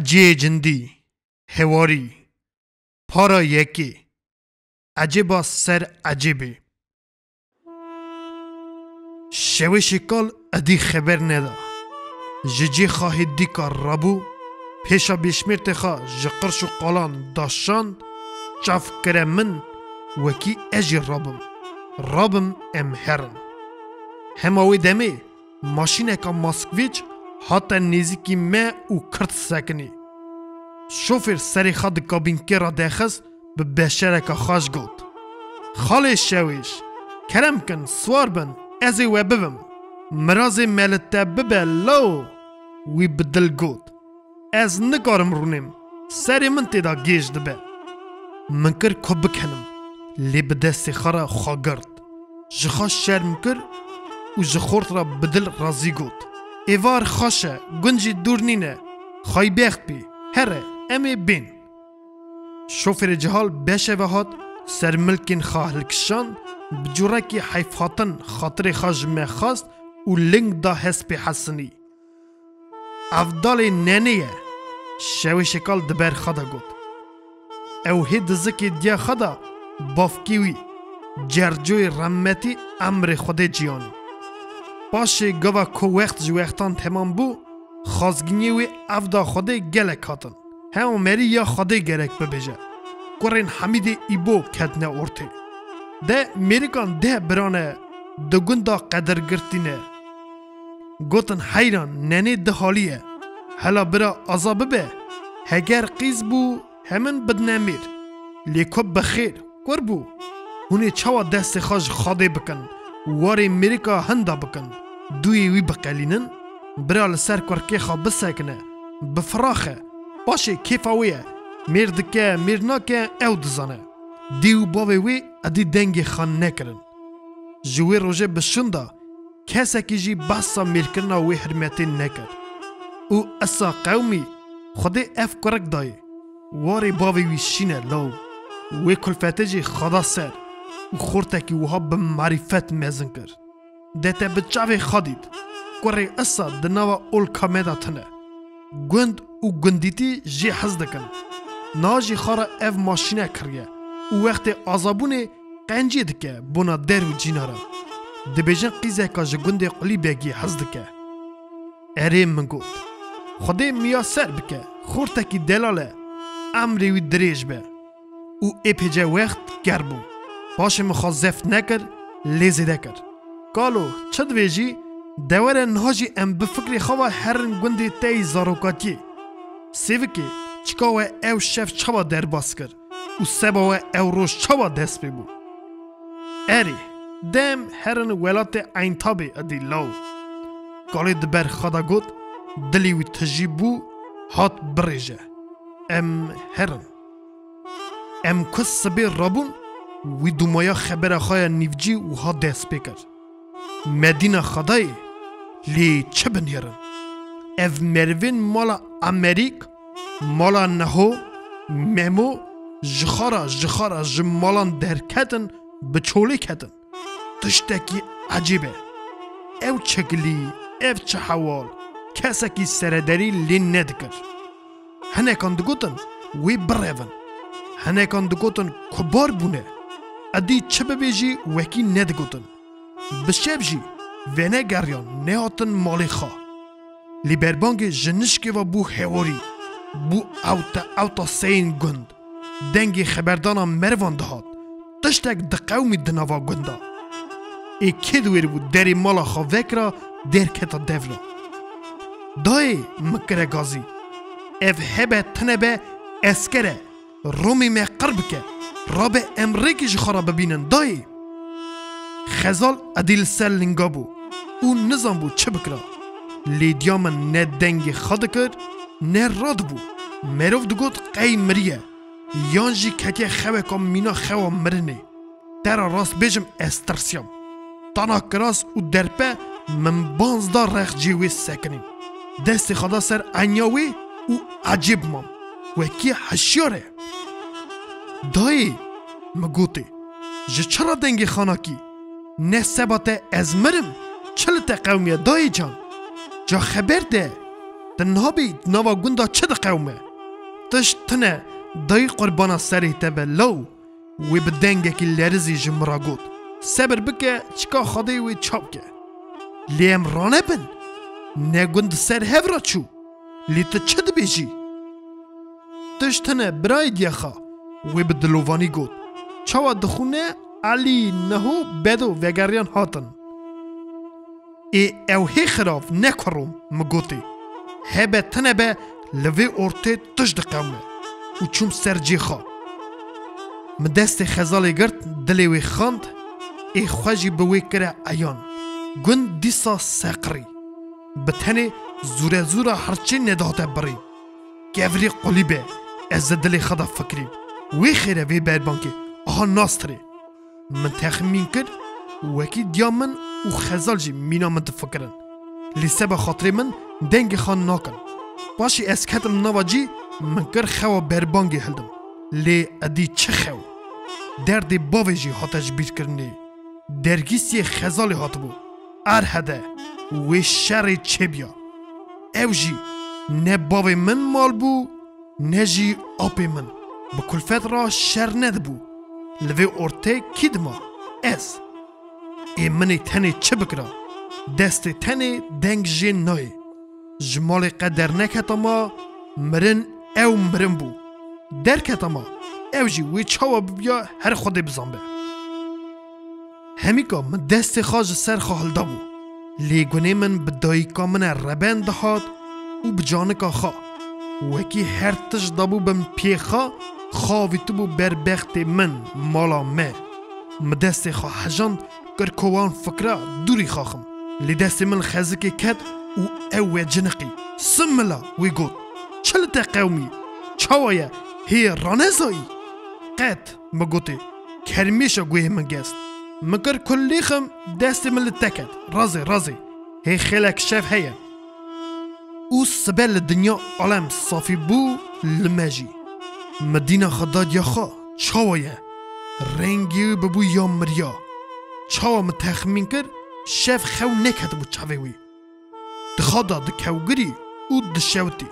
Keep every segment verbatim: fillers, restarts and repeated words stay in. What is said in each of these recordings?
Cihê cindî, hewarî, para yekê, ecêba ser ecêbê. Şewêşê kal edî xeber neda. Ji cê xahê dîka rabû, pêşa bêşmêrtê xwe ji qirş û qalan daşand, çav kire min, wekî ez jî rabim. Rabim em herin. Hema wê demê maşîneka Moskvîç hate nêzîkî me û kirt sekinî. Şofêr serê xwe di kabînkê re dexist, bi beşereke xweş got: "Xalê Şewêş, kerem kin, siwar bin, ez ê we bibim. Mirazê me li te bibe lawo." Wî bi dil got: "Ez nikarim rûnêm, serê min tê de gêj dibe." Min kir ku bikenim, lê bi destê xwe re xwe girt. Ji xwe şerm kir û ji xort re bi dil razî got: "Êvar xweş e, gund jî dûr nîne, xaybêxt bî, here, em ê bên." Şofêrê cihal beşeve hat, ser milkên xwe hilkişand, bi cûrekî heyfhatin xatirê xwe ji me xwest û ling da hespê Hesinî. "Evdalê nenê ye," Şewêşê kal di ber xwe de got. Ew hê di zikê diya xwe de bavkê wî, Cercoyê rehmetî, emrê Xwedê ciyanî. Paşê gava ku wext ji wextan temam bû, xwazginiyê wê evda Xwedê gelek hatin. Hema merî ya Xwedê gerek bibêje. Kurên Hemîdê Îbo ketine ortê. De mêrikan deh birane di gunda qedirgirtî ne. Gotin: "Heyran, nenê di halî ye. Hela bira aza bibe. Heger qîz bû, hemin bidine mêr. Lê ku bi xêr, kur bû. Hûn ê çawa destê xwe ji Xwedê bikin, warê mêrika hinda bikin, dûyê wî biqelînin? Bira li ser kurkê xwe bisekine, bifiraxe. Paşê kêfa wê ye. Mêr dike, mêr nake, ew dizane." Dê û bavê wê edî dengê xwe nekirin. Ji wê rojê bi şûn de kesekî jî behsa mêrkirina wê hirmetê nekir. Û isa qewmî Xwedê ev kurik dayê. Warê bavê wî şîne law. Wê kulfetê jî xwe da ser û xortekî wiha bi marîfet mezin kir. De te bi çavê xwe dît. Kurê isa di nava olka me de tune. Gund û gundîtî jê hez dikin. Niha jî xwe re ev maşîne kiriye û wextê azabûnê qencî dike bona der û cînaran. Dibêjin qîzeka ji gundê Qulîbegî hez dike. Erê, min got. Xwedê miyaser bike, xortekî delal e, emrê wî dirêj be. Û êpêce wext ker bû. Paşê min xwe zeft nekir, lê zêde kir. Kalo, çi divêjî? De were niha jî em bi fikrê xwe ve herin gundê te yî zarokatiyê. Sêvikê, çika we ew şev çawa derbas kir û seba we ew roj çawa dest pê bû? Erê, dem herin welatê Eyntabê edî law. Kalê di ber xwe de got, dilê wî tijî bû, hat birêje. Em herin. Em ku sibê rabûn, wî dumaya xebera xwe ya nîvcî wiha dest pê kir. Medîna Xwedayê, lê çi binêrin? Ev merivên mala Emerîk, mala Neho, Memo, ji xwe re, ji xwe re ji malan derketin, bi çolê ketin. Tiştekî ecêb e. Ew çi gilî, ev çi hewal, kesekî serederî lê nedikir. Hinekan digotin, wê birevin. Hinekan digotin, kubar bûne. Edî çi bibêjî, wekî nedigotin. Bi şev jî venegeriyan, nehatin malê xwe. Lê berbangê ji nişkê ve bû hewarî, bû ewte ewta seyên gund. Dengê xeberdana merivan dihat. Tiştek diqewimî di nava gunda. Ê kê diwêribû derê mala xwe vekira, derketa devla. Dayê, min kire gazî. Ev hebe tine be esker e. Romê me qir bike. Rabe em rêkê ji xwe re bibînin dayê. Xezal edî li ser linga bû û nizanbû çi bikira. Lê diya min ne dengê xwe dikir, ne radibû. Merov digot qey miriye. Yan jî ketiye xeweka mîna xewa mirinê. Te re rast bêjim ez tirsiyam. Tana kiras û derpe min banz da rex cê wê sekinîm. Destê xwe da ser enya wê û ecêb mam. Wekî hişyar e. Dayê, mi gotê, ji çi re dengê xanakî? Ne seba te ez mirim, çi li te qewmiye dayê can? Ca xeber de. Te niha bî di nava gunda çi diqewime? Tişt tune, dayî qurbana serê te be law. Wê bi dengekî lerizî ji min re got, Sebir bike, çika Xwedê wê çap ke. Lê em ranebin. Ne gund di ser hev re çû. Lê tu çi dibêjî? Tişt tune, birayê diyexa, wê bi dilovanî got. Çawa dixûne, Elî, Niho, Bedo vegeriyan hatin. Ê ew hê xirav ne kurom, min gotê. Hebe tune be, li vê ortê tişt diqewime û çûm ser cê xwe. Min destê Xezalê girt, dilê wê xand, ê xwe jî bi wê kire eyan. Gund dîsa seqirî. Bi tenê zûre zûra hirçê nedihate birîn. Kevirî qulî be, ez di dilê xwe de fikirîm. Wê xêre vê berbankê, aha nastirê. Min texmîn kir, wekî diya min û Xezal jî mîna min difikirin. Lê seba xatirê min dengê xwe nakin. Paşê ez ketim nava cî, min kir xewa berbangê hildim. Lê edî çi xew? Derdê bavê jî hate ji bîrkirinê. Dergîsiyê Xezalê hatibû. Erhede, wê şerê çêbiya. Ew jî ne bavê min mal bû, ne jî apê min. Bi kulfet re şer nedibû. Li vê ortê kî dima? Ez. Ê min ê tenê çi bikira? Destê tenê deng jê nayê. Ji malê qe derneketama, mirin ew mirin bû. Derketama, ew jî wê çawa bibiya her Xwedê bizanbe. Hemîka min destê xwe ji ser xwe hildabû. Lê gunê min bi dayika min e reben dihat û bi canika xwe. Wekî her tişt dabû bin piyê xwe, xwe avîtibû ber bextê min, mala me. Min destê xwe hejand, kir ku wan fikra dûrî xaxim. Lê destê min li xezikê ket û ew we ciniqî. Simila, wî got. Çi li te qewmî? Çawa ye? Hê ranezayî? Qet, min gotê. Kermêşa guhê min gest. Min kir ku lêxim, destê min li te ket. Razê, razê. Hê xêlek şev heye. Û sibe li dinya alem safî bû, li me jî. Min dîna xwe da diya xwe, çawa ye? Rengê wî bibû ya miriya. Çawa min texmîn kir, şev xew neketibû çavê wî. Di xwe de dikewgirî û dişewitî.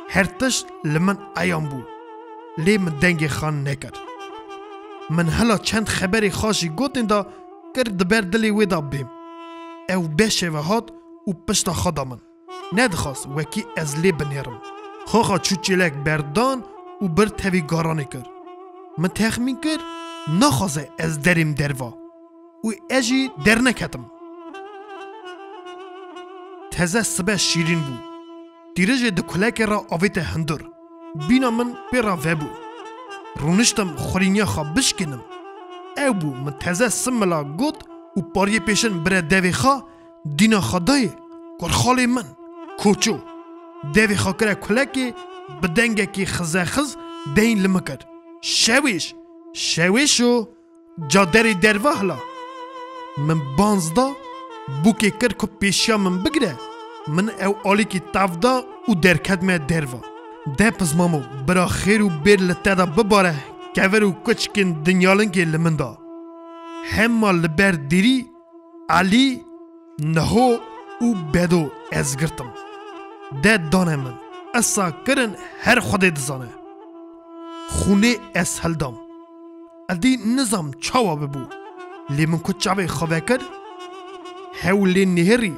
Her tişt li min eyan bû. Lê min dengê xwe nekir. Min hela çend xeberê xwe jî gotin de kir di ber dilê wê de bêm. Ew beşeve hat û pişta xwe da min. Nedixwast wekî ez lê binêrim. Xwexa çû çêlek berdan û bir tevî garanê kir. Min texmîn kir, naxwaze ez derêm derva. Û ez jî derneketim. Teze sibe şîrîn bû. Tîrijê di kulekê re avête hundir. Bîna min pê re vebû. Rûniştim xurîniya xwe bişkînim. Ew bû min teze simila got û pariyê pêşin bire devê xwe, dîna xwe dayê, kurxalê min, koço. Devê xwe kire kulekê, bi dengekî xizexiz deyn li min kir. Şewêş, şewêşo, ca derê derva hila. Min banz da, bûkê kir ku pêşiya min bigire. Min ew alîkî tev da û derketime derva. De pizmamo, bira xêr û bêr li te de bibare, kevir û kuçikên dinyalinkê li min da. Hema li ber dêrî Elî, Niho û Bedo ez girtim. De dane min, esa kirin her Xwedê dizane. Xûnê ez hildam. Edî nizam çawa bibû. Lê min ku çavê xwe vekir, hewlê nêrî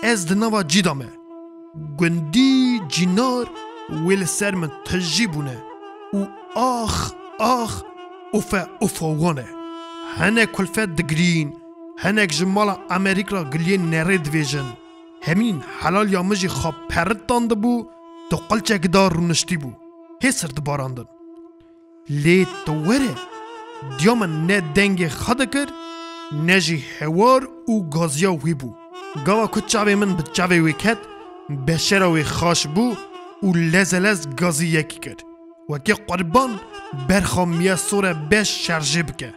ez di nava cî de me. Gundî, cînar wê li ser min tijî bûne û ax, ax, ufe, ufa wan e. Hinek kulfet digirîn, hinek ji mala Amerîk re giliyên nerê divêjin. Hemîn helal ya min jî xwe peritandibû, di qulçekî de rûniştî bû. Hê sir dibarandin. Lê tu were, diya min ne dengê xwe dikir, ne jî hewar û gaziya wî bû. Gava ku çavê min bi çavê wê ket, beşera wê xaş bû û lezelez gazî yekî kir. Wekî qurban berxa miye sore beş şerjê bike.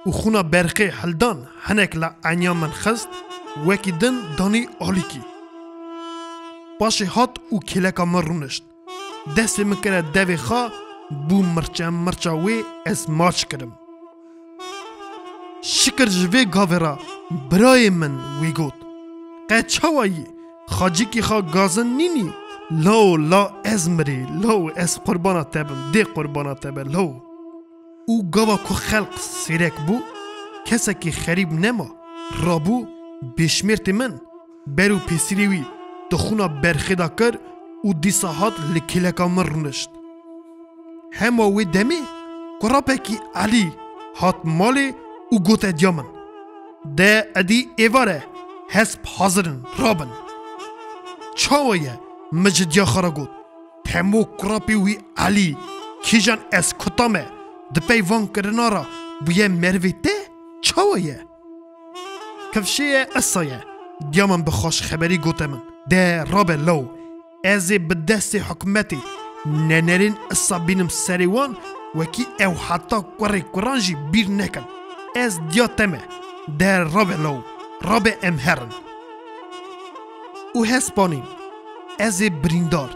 Û xûna berxê hildan hinek li enya min xist, wekî din danî alîkî. Paşê hat û kêleka min rûnişt. Destê min kire devê xwe, bû mirçe mirça wê ez maç kirim. Şikir ji vê gavê re, birayê min, wî got. Qe çawa yî? Xacikî xa gazin nînî? Lao, la ez mirî, lao ez qurbana te bim, dê qurbana te be, lao. Û gava ku xelq sêrek bû, kesekî xerîb nema, rabû, bêşmêrtê min, ber û pêsîrê wî di xûna berxê de kir û dîsa hat li kêleka min rûnişt. Hema wê demê kurapekî Elî hat malê û gote diya min, "De edî êvar e, hesp hazir in, rabin." "Çawa ye?" min ji diya xwe re got. "Temo kurapê wî Elî, kîjan ez kuta me, di pey van kirina re bûye merivê te, çawa ye?" "Kifşê ye, esa ye." Diya min bi xweşxeberî gote min, "De rabe law, ez ê bi destê hikûmetê nenerên esa bînim serê wan, wekî ew heta kurê kuran jî bîr nekin. Ez diya te me. De rabe law, rabe em herin." Û hespanîn, ez ê birîndar,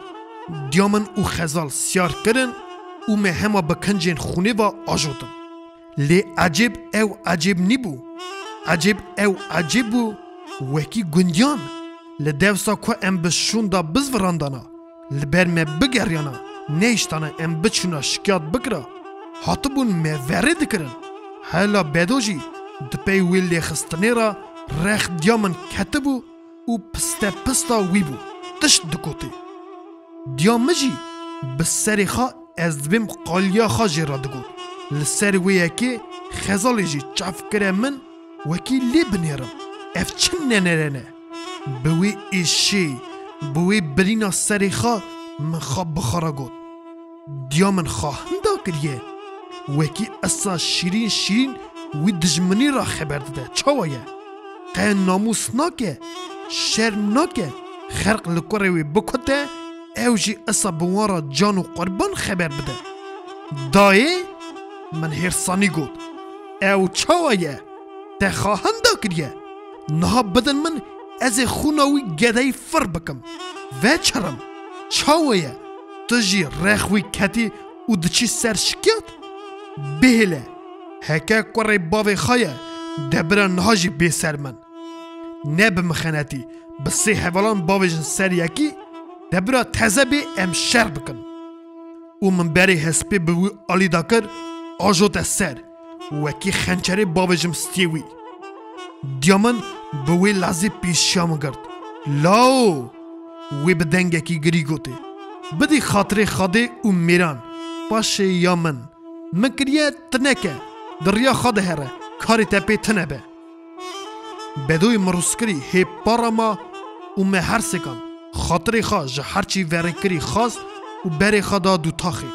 diya min û Xezal siyar kirin û me hema bi kincên xûnê ve ajotin. Lê ecêb ew ecêb nîbû. Ecêb ew ecêb bû, wekî gundiyan. Li dewsa ku em bi şûnda bizvirandana, li ber me bigeriyana, nehiştana em biçûna şikiyat bikira, hatibûn me verê dikirin. Hela bedo jî di pey wê lêxistinê re rex diya min ketibû û piste pista wî bû, tişt digotê. Diya min jî bi serê xwe ez dibêm qaliya xwe jê re digot. Li ser wê yekê Xezalê jî çav kire min, wekî lê binêrim. Ev çi nenere ne? Bi wê êşê, bi wê birîna serê xwe min xwe bi xwe re got. Diya min xwe hinda kiriye. Wekî esa şîrîn şîrîn wî dijminî re xeber dide. Çawa ye? Qe namûs nake, şerm nake, xelq li kurê wê bikute, ew jî esa bi wan re can û qurban xeber bide. Dayê, min hêrsanî got, ew çawa ye? Te xwe hinda kiriye. Niha bidin min, ez ê xûna wî gedeyî fir bikim. Veçerim. Çawa ye? Tu jî rex wî ketî û diçî ser şikiyat? Bihêle. Heke kurê bavê xwe ye, de bira niha jî bê ser min. Ne bi mixenetî, bi sê hevalan bavêjin ser yekî, de bira teze bê em şer bikin. Û min berê hespê bi wî alî da kir, ajote ser, wekî xençerê bavêjim stiyê wî. Diya min bi wê lezê pêşiya min girt. Lao! Wê bi dengekî girî gotê. Bidî xatirê Xwedê û mêran, paşê ya min. Min kiriye, tu neke, di riya xwe de here, karê te pê tune be. Bedoyê min rûskirî hê para ma û me her sêkan xatirê xwe ji her çî verêkirî xwest û berê xwe da dûtaxê.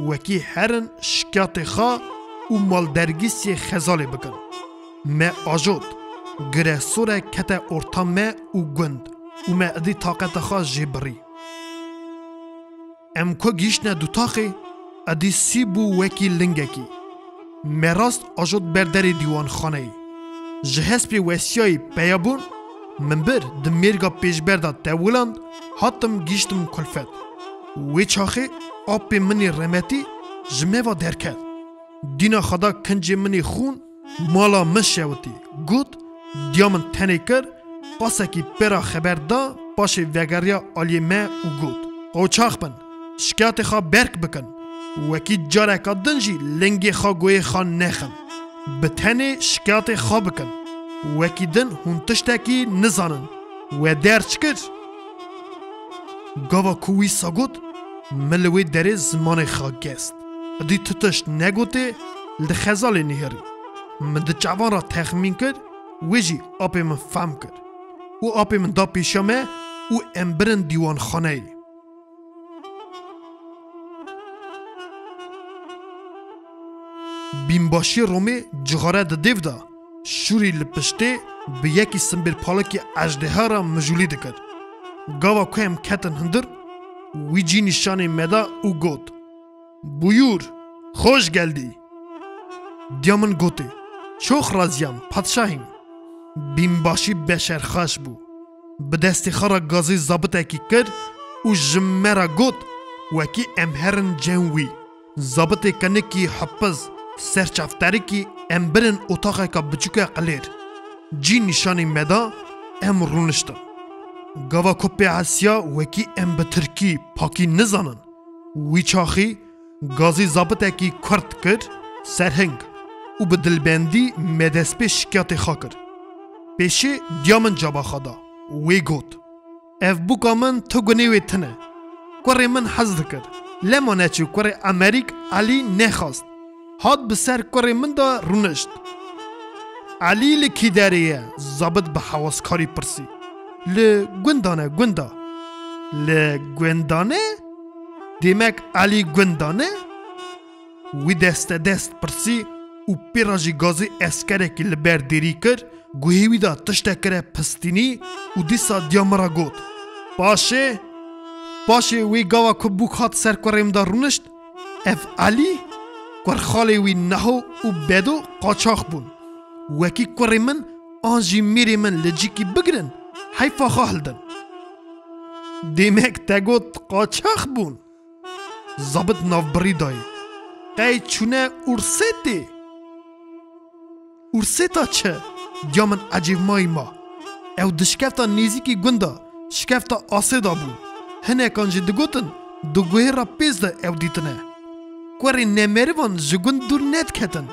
Wekî herin şikiyatê xwe û maldergîsiyê Xezalê bikin. Me ajot, giresore kete orta me û gund û me idî taqeta xwe jê birî. Em ku gihîştine dûtaxê, edî sî bû wekî lingekî. Me rast ajot ber derê dîwanxaneyê. Ji hespê wesiyayî peya bûn, min bir di mêrga pêşber de tewiland, hatim gihîştim kulfet. Wê çaxê apê min ê remetî ji me ve derket. Dîna xwe da kincê min ê xûn, mala min şewitî, got, diya min tenê kir, pasekî pê re xeber da, paşê vegeriya aliyê me û got, qoçax bin, şikiyatê xwe berk bikin. Wekî careka din jî lingê xwe goyê xwe nexin. Bi tenê şikiyatê xwe bikin. Wekî din hûn tiştekî nizanin. We derç kir. Gava ku wî sa got, min li wê derê zimanê xwe gest. Dî tu tişt negotê, li Xezalê nihêrî. Min di çavan re texmîn kir, wê jî apê min fehm kir. Û apê min da pêşiya me û em birin dîwanxaneyê. Bînbaşî Romê cixare di dêv de, şûrî li piştê bi yekî simbêlpalikî ejdeha re mijûlî dikir. Gava ku em ketin hundir, wî cî nîşanê me da û got, "Buyur, hoş geldi." Diya min gotê, "Çok raziyam, padşahim." Bînbaşî beşerxaş bû. Bi destê xwe re gazî zabitekî kir û ji me re got, wekî em herin cem wî. Zabitê kinikî hipiz, serçavterikî, em birin otaxeka biçûke qilêr. Cî nîşanî me da, em rûniştin. Gava ku pê hesiya wekî em bi tirkî pakî nizanin, wî çaxî gazî zabitekî kurt kir, serhing û bi dilbendî me destpê şikiyatê xwe kir. Pêşê diya min caba xwe da, wê got, "Ev bûka min tu gunê wê tine. Kurê min hez dikir. Lema neçû kurê Emerîk Elî nexwast. Hat bi ser kurê min de rûnişt." "Elî li kî derê ye?" zabit bi hewaskarî pirsî. "Li gundan e, gunda." "Li gundan e? Demek Elî gundan e?" Wî destedest pirsî û pê re jî gazî eskerekî li ber dêrî kir, guhê wî de tiştek kire pistînî û dîsa diya min re got, "Paşê, paşê wê gava ku bûk hat ser kurê min de rûnişt, ev Elî, kurxalê wî Neho û Bedo qaçax bûn. Wekî kurê min an jî mêrê min li cîkî bigirin, heyfa xwe hildin." "Demek te got qaçax bûn?" Zabit navbirî dayê. "Qey çûne Ûrsêtê?" "Ûrsêta çi?" Diya min ecêbmayî ma. "Ew dişkefta nêzîkî gunda, şikefta asê de bû. Hinekan jî digotin, di guhê re pêz de ew dîtine. Kurê nemerivan ji gund dûr nediketin.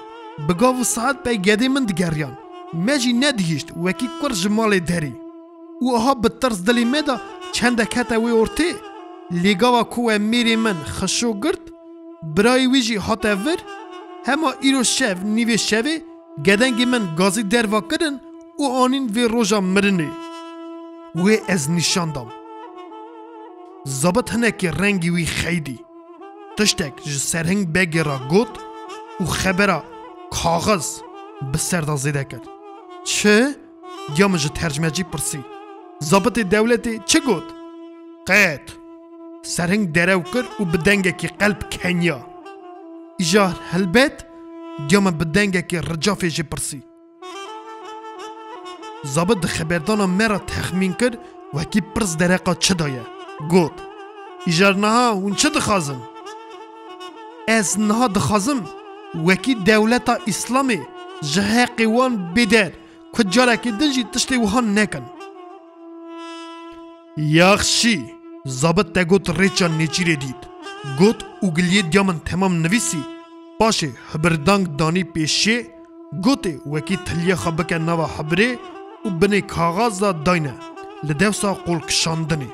Bi gav û saet pey gedê min digeriyan. Me jî nedihîşt, wekî kur ji malê derî. Û aha bi tirs dilê me de çendek hete wê ortê. Lê gava ku we mêrê min xişo girt, birayê wî jî hate vir, hema îro şev, nîvê şevê, gedengê min gazî derva kirin û anîn vê roja mirinê. Wê ez nîşan dam." Zabit hinekî rengî wî xeydî. Tiştek ji Serhing Begê re got û xebera kaxiz bi ser de zêde kir. "Çi?" Diya min ji tercmecî pirsî. "Zabitê dewletê çi got?" "Qet." Serhing derew kir û bi dengekî qelb keniya. "Îcar helbet?" Diya min bi dengekî ricafê jê pirsî. Zabit di xeberdana me re texmîn kir, wekî pirs dereqa çi daye. Got, "Îcar niha hûn çi dixwazin?" "Ez niha dixwazim wekî dewleta Îslamê ji heqê wan bê der, ku carekê din jî tiştê wiha nekin." "Yaxşî." Zabit te got rêça nêçîrê dît. Got û giliyê diya min temam nivîsî. Paşê hibirdang danî pêşiyê, gotê wekî tiliya xwe bike nava hibirê û binê kaxaza dayne li dewsa qolkişandinê.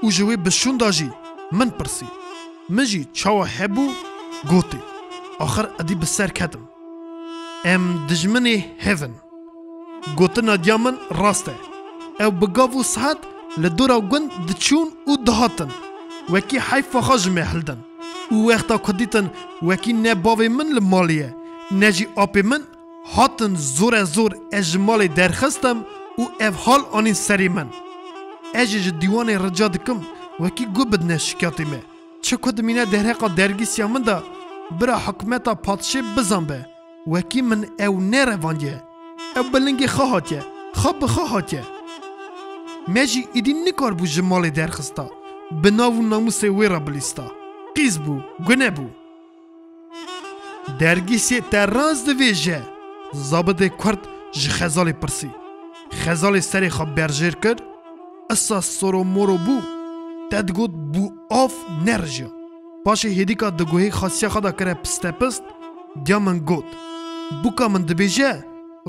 Û ji wê bişûnda jî min pirsî. Min jî çawa hebû gotê. Axir edî bi ser ketim. Em dijminê hev in. Gotina diya min rast e. Ew bi gav û saet li dora gund diçûn û dihatin. Wekî heyfa xwe ji me hildin. Û wexta ku dîtin wekî ne bavê min li malê ye, ne jî apê min, hatin zore zor ez ji malê derxistim û ev hal anîn serê min. Ez jî ji dîwanê rica dikim wekî guh bidine şikatê me. Çi ku dimîne derheqa dergîsiya min de, bira hikûmeta padşê bizanbe, wekî min ew nerevandiye. Ew bi lingê xwe hatiye, xwe bi xwe hatiye. Me jî îdî nikaribû ji malê derxista, bi nav û namûsê wê re bilîsta. Qîz bû, gune bû. Dergîsê te rast divêje. Zabitê Kurd ji Xezalê pirsî. Xezalê serê xwe berjêr kir, isa soromoro bû, te digot bû av nerijiya. Paşê hêdîka di guhê xasiya xwe de kire pistepist, diya min got, "Bûka min dibêje,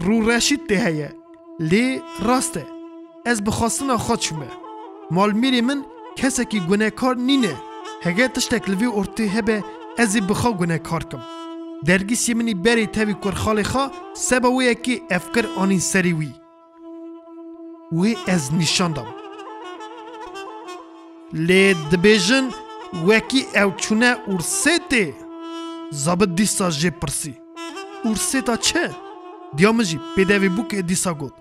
rûreşî tê heye." Lê rast e, ez bi xwestina xwe çûme. Malmîrê min kesekî gunekar nîne. Heger tiştek li vê ortê hebe, ez ê bi xwe gunekar kim. Dergîsê min î berê tevî kurxalê xwe, seba wê yekê ev kir anîn serî wî. Wê ez nîşan dam. Lê dibêjin wekî ew çûne Ûrsêtê. Zabit dîsa jê pirsî. Ûrsêta çi? Diya min jî pêdevê bûkê dîsa got.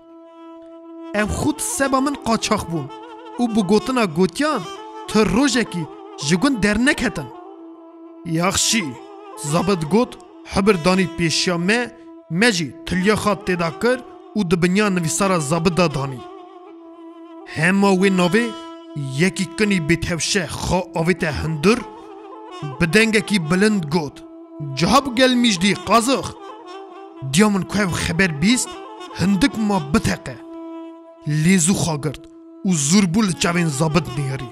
Ew xût seba min qaçax bûn û bi gotina gotiyan tu rojekî ji gund derneketin. Yaxşî, zabit got, hibir danî pêşiya me, me jî tiliya xwe tê de kir û di binya nivîsara zabit de danî. Hema wê navê yekî kinî bêtewşe xwe avête hundir, bi dengekî bilind got, "Cihab gelmîş dî qazix!" Diya min ku ev xeber bîst, hindik ma biteqe. lêzû xwe girt û zûr bû li çavên zabit nihêrî.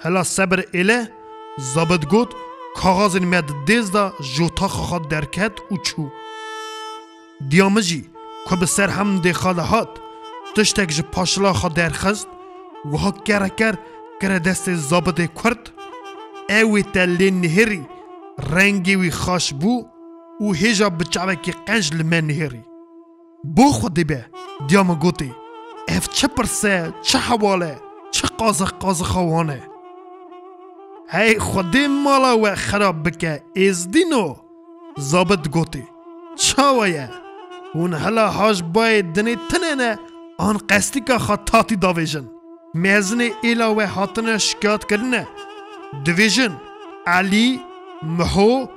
Hela sebir êle, zabit got, kaxazên me di dêz de ji otaxa xwe derket û çû. Diya min jî ku bi ser hemdê xwe de hat, tiştek ji paşila xwe derxist, wiha kereker kire destê zabitê kurd, ew ê te lê nihêrî, rengê wî xaş bû û hêja bi çavekî qenc li me nihêrî. Bo Xwedê be, diya min gotê, ev çi pirs e, çi hewal e, çi qazix qazixa wan e? Hey Xwedê mala we xirab bike, êzdîno! Zabit gotê, çawa ye? Hûn hela haj bayê dinê tine ne, an qestîka xwe tatî davêjin? Mezinê êla we hatine şikayet kirine. Divêjin, Elî, Miho,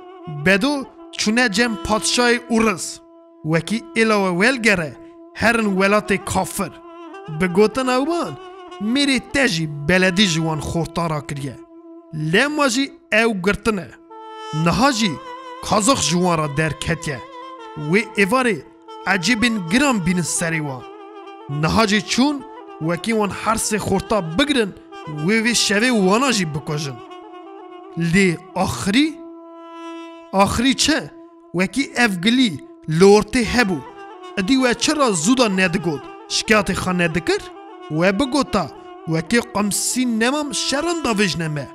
Bedo çûne cem padşayê Ûris. Wekî êla we welgere, herin welatê kafir. Bi gotina wan, mêrê te jî beledî ji wan xortan rakiriye. Lema jî ew girtine. Niha jî kazix ji wan re derketiye. Wê êvarê ecêbên giran bînin serê wan. Niha jî çûn wekî wan her sê xorta bigirin, wê vê şevê wana jî bikujin. Lê axirî? Axirî çi? Wekî ev gilî li ortê hebû. Idî we çira zû da nedigot, şikayetê xwe nedikir? We bigota, wekî qimsî nemam şeran davêjne me.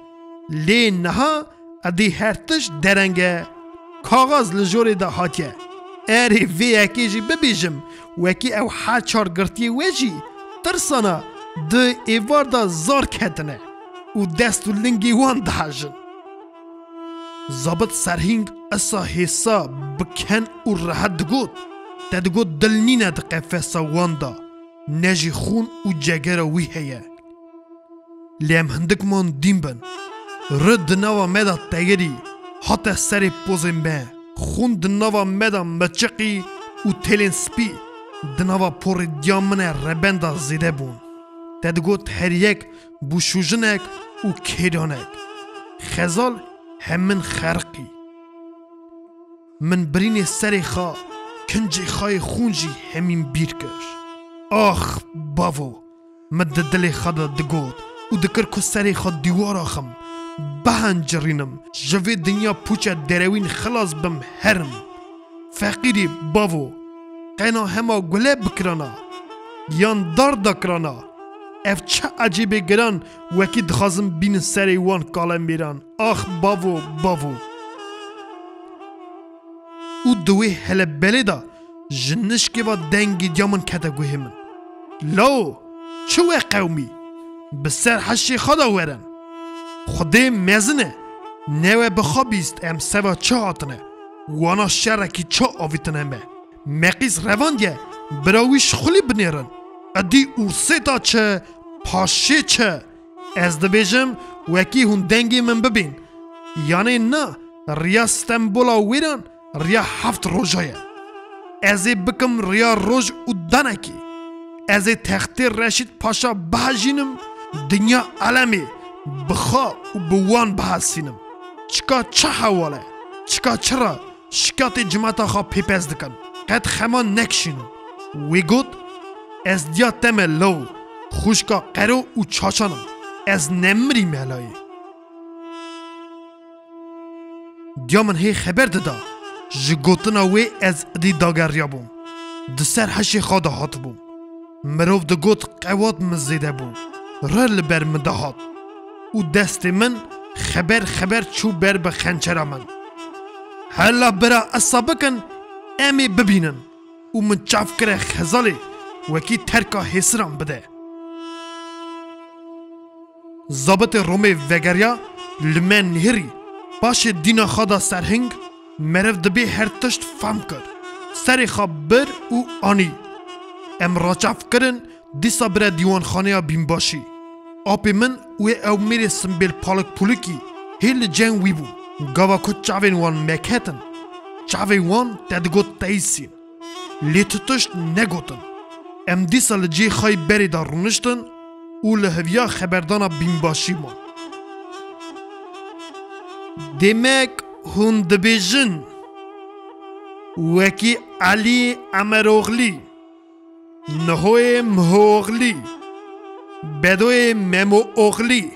Lê niha idî her tişt dereng e. Kaxaz li jorê de hatiye. Erê vê yekê jî bibêjim, wekî ew her çar girtiyê we jî tirsana di êvar de zar ketine û dest û lingê wan dihejin. Zabit Serhîng esa hêsa bi ken û rehet digot, te digot dil nîne di qefesa wan de, ne jî xûn û cegera wî heye. Lê em hindik man dîn bin. Ri di nava me de teyirî, hate serê pozên me. Xûn di nava me de miçiqî û têlên spî di nava porê diya min e rebenda zêde bûn. Te digot her yek bû şûjinek û kêranek. Xezal hemin xeriqî. Min birînê serê xwe, kincê xwe yê xûn jî hemîn bîr kir. Ax, bavo! Min di dilê xwe de digot û dikir ku serê xwe dîwara xim, bihencirînim, ji vê dinya pûçe derewîn xilas bim herim. Feqîrî bavo, qena hema gule bikirana, yan dar dakirana, ev çi ecêbê giran wekî dixwazin bînin serê wan kalemêran. Ax bavo, bavo. Û di wê helebelê de ji nişkê ve dengê diya min kete guhê min. Lawo, çi we qewmî? Bi ser heşê xwe de werin. Xwedê mezin e. Ne we bi xwe bîst em seva çi hatine. Wana şerekî çi avîtine me. Meqîs revandiye, bira wî şixulî binêrin. Edî ûrsêta çi, paşê çi? Ez dibêjim, wekî hûn dengê min bibîn. Yanê na, riya Stenbola wêran riya heft roja ye. Ez ê bikim riya roj û danekî. Ez ê textê Reşîd Paşa bihejînim, dinya alemê bi xwe û bi wan bihesînim. Çika çi hewal e? Çika çi re? Şikatê cimata xwe pêpez dikin. Qet xema nekişînin. Wî got, ez diya te me law, xwişka qero û çaçan im. Ez nemirî melayê. Diya min hê xeber dida, ji gotina wê ez idî dageriyabûm. Di ser heşê xwe de hatibûm. Mirov digot qewat min zêde bû. Re li ber min de hat. Û destê min xeber xeber çû ber bi xençera min. Hela bira esa bikin, em ê bibînin. Û min çav kire Xezalê wekî terka hêsiran bide. Zabitê Romê vegeriya li me nihêrî, paşê dîna xwe da Serhing, meriv dibê her tişt fehm kir. Serê xwe bir û anî. Em raçav kirin, dîsa bire dîwanxaneya bînbaşî. Apê min û ew mêrê simbêl palik pulikî hê li cem wî bûn. Gava ku çavên wan meketin, çavên wan te digot teyîsîn. Lê tu tişt negotin. Em dîsa li cihê xwe yê berê de rûniştin û li heviya xeberdana bînbaşî man. Demek hûn dibêjin, wekî Elî Emeroxlî, Nihoyê Mihoxlî, Bedoyê Memoxlî,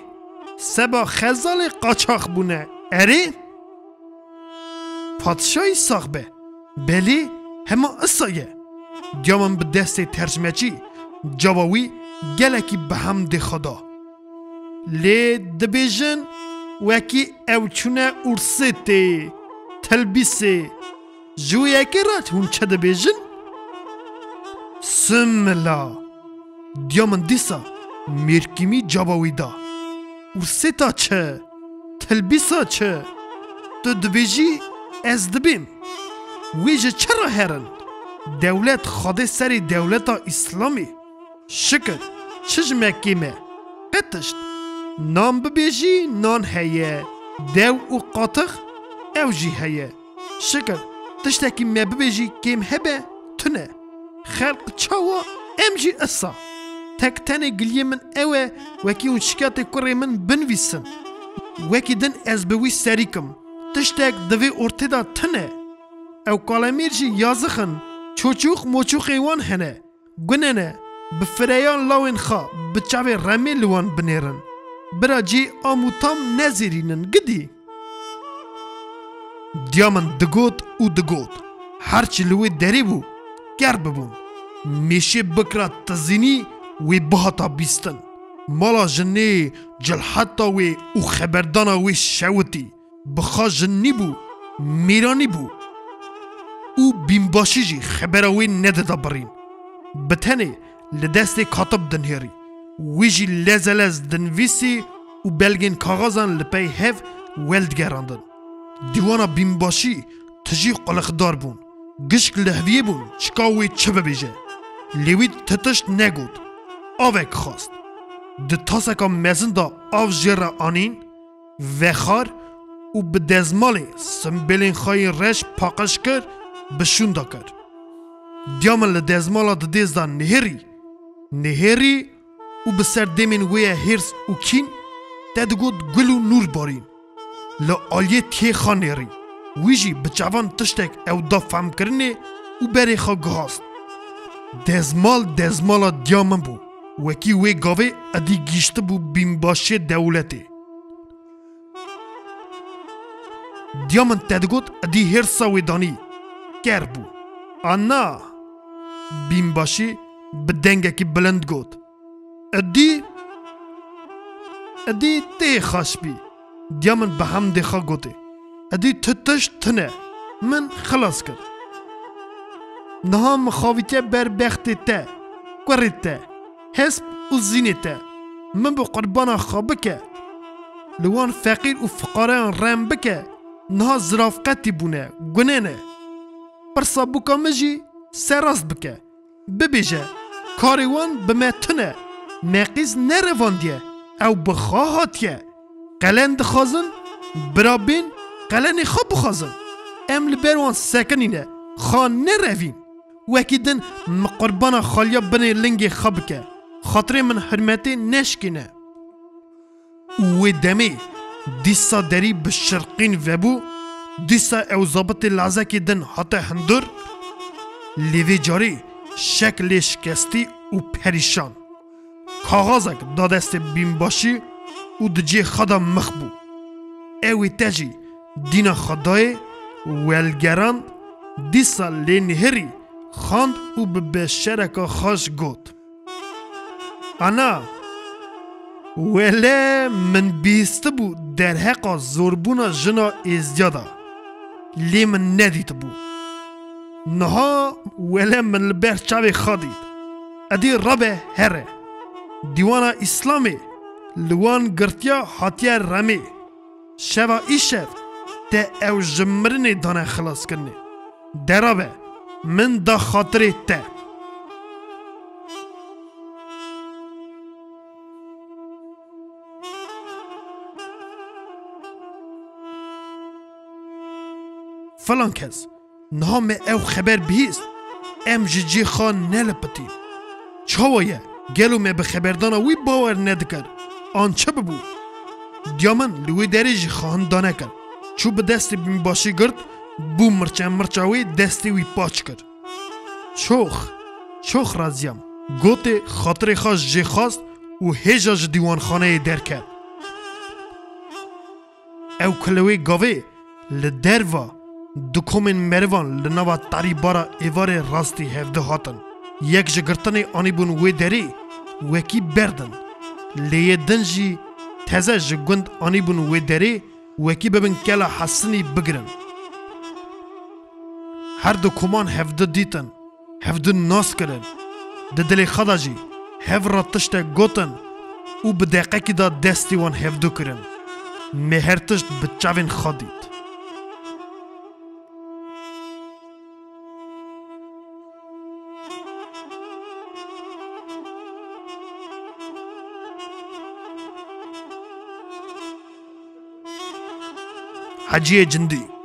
seba Xezalê qaçax bûne. Erê? Padşahî sax be. Belê, hema isa ye. Diya min bi destê tercmeçî cava wî gelekî bi hemdê xwe da. Lê dibêjin wekî ew çûne Ursêtê, Tilbîsê. Ji wê yekê re hûn çi dibêjin? Simila. Diya min dîsa mêrkîmî cava wî da. Ursêta çi? Tilbîsa çi? Tu dibêjî ez dibêm. Wê ji çi re herin? Dewlet Xwedê serê dewleta Îslamê. Şikir, çi ji me kêm e? Qe tişt. Nan bibêjî, nan heye. Dew û qatix, ew jî heye. Şikir, tiştekî me bibêjî kêm hebe, tune. Xelq çawa, em jî isa. Tek tenê giliyê min ew e, wekî hûn şiketê kurê min binivîsin. Wekî din ez bi wî serî kim. Tiştek di vê ortê de tune. Ew kalemêr jî yazix in, çoçûx moçûxê wan hene. Gunene, bi fireyan lawên xwe, bi çavê remê li wan binêrin. Bira cî am û tam nezêrînin, gidî. Diya min digot û digot. Her çi li wê derê bû, ker bibûn. Mêşê bikira tizînî wê bihata bîstin. Mala jinê cilheta wê û xeberdana wê şewitî. Bi xwe jinî bû, mêranî bû. Û bînbaşî jî xebera wê nedida birîn. Bi tenê li destê katib dinihêrî. Wî jî lezelez dinivîsî û belgên kaxazan li pey hev weldigerandin. Dîwana bînbaşî tijî qulixdar bûn. Gişk li heviyê bûn, çika wê çi bibêje. Lê wî ti tişt negot. Avek xwest. Di taseka mezin de av jê re anîn, vexar û bi dezmalê simbêlên xwe yên reş paqij kir, bi şûnda kir. Diya min li dezmala didêz de nihêrî, nihêrî û bi ser dêmên wê ye hêrs û kîn, te digot gul û nûr barîn. Li aliyê tihê xwe nêrî. Wî jî bi çavan tiştek ew da fehmkirinê û berê xwe guhast. Dezmal dezmala diya min bû. Wekî wê gavê edî gihîştibû bînbaşiyê dewletê. Diya min te digot edî hêrsa wê danî. Ker bû. Ana! Bînbaşî bi dengekî bilind got. Edî, edî tê xweş bî. Diya min bi hemdê xwe gotê. Edî tu tişt tune. Min xilas kir. Niha min xavîtiye ber bextê te, kurê te, hesp û zînê te. Min bi qurbana xwe bike. Li wan feqîr û fiqareyan rem bike. Niha zirafqetî bûne, gune ne. Pirsa bûka min jî serast bike. Bibêje, karê wan bi me tune, me qîz nerevandiye, ew bi xwe hatiye. Qelen dixwazin, bira bên, qelenê xwe bixwazin. Em li ber wan sekinîne, xwe nerevîn. Wekî din min qurbana xaliya binê lingê xwe bike, xatirê min hirmetê neşkêne. Û wê demê dîsa derî bi şirqîn vebû, dîsa ew zabitê lazekê din hate hundir, lê vê carî şeklê şikestî û perîşan. Kaxazek da destê bînbaşî û di cihê xwe de mix bû. Ewê te jî dîna xwe dayê, welgerand, dîsa lê nihêrî, xand û bi beşereka xweş got. Ana, wele min bihîstibû derheqa zorbûna jina êzdiya de, lê min nedîtibû. Niha wele min li ber çavê xwe dît. Edî rabe here. Dîwana Îslamê li wan girtiya hatiye remê. Şeva îşev te ew ji mirinê dane xilaskirinê. Dera be, min da xatirê te. Filan kes, niha me ew xeber bihîst, em ji cihê xwe nelipitîn. Çawa ye? Gelo me bi xeberdana wî bawer nedikir? An çi bibû? Diya min li wê derê jî xahin danekir. Çû bi destê bînbaşî girt, bû mirçe mirça wê destê wî paç kir. Çox, Çok raziyam. Gotê xatirê xwe jê xwest û hêja ji dîwanxaneyê derket. Ew kulewê gavê li derva du komên merivan li nava tarîbara êvarê rastî hevdu hatin. Yek ji girtinê anîbûn wê derê wekî berdin. Lê yê din jî teze ji gund anîbûn wê derê wekî bibin kela hesinî bigirin. Her du koman hevdu dîtin, hevdu nas kirin. Di dilê xwe de jî hev re tiştek gotin û bi deqekî de destî wan hevdu kirin. Me her tişt bi çavên xwe dît. Heciyê Cindî.